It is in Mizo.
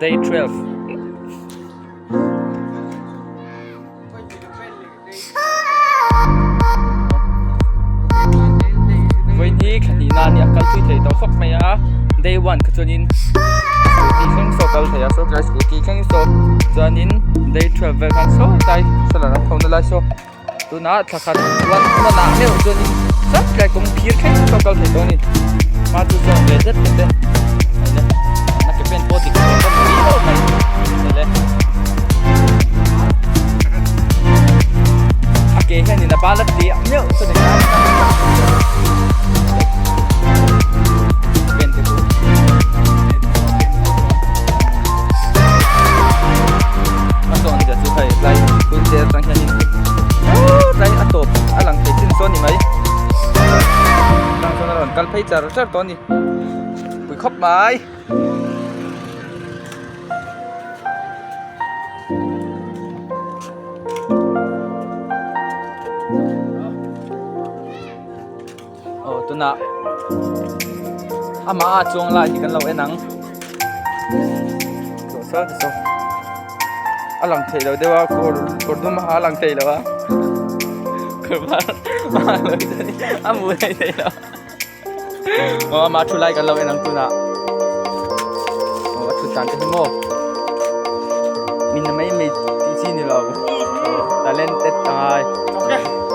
Day 12. Vawiin hi thla hnih na ania kal thui thei tawh khawp mai a day one kha chuanin scooty thleng saw kal thei a saw tlai scooty thleng saw chuanin day 12 vel khan saw tlai saw la tho na lai saw tunah thla khat one hmanah meuh chuanin saw tlai kawng phir thleng saw kal thei tawh a ni hma chu zawng ve zet te na ke pen pawh dik lo bawk viau mai le. A ke hianin a bal a ti meuh chu ni khan pen te chu a zawn zia chu hei tlai wheelchair atang hianin tlai a tawp a lang thei chin sawn ni mai tang chuan a rawn kal phei char char tawh a ni pui khawp mai. Aw tunah amah a chuang lai hi kan lo en ang saw saw a lang theih lo deuh a kawr kawr dum a lang thei lo a kawr var a hmu thei thei lo aw amah thu lai kan lo en ang tunah aw a thut dan te hi maw min na mai mai tih chi ni lo talented a ngai.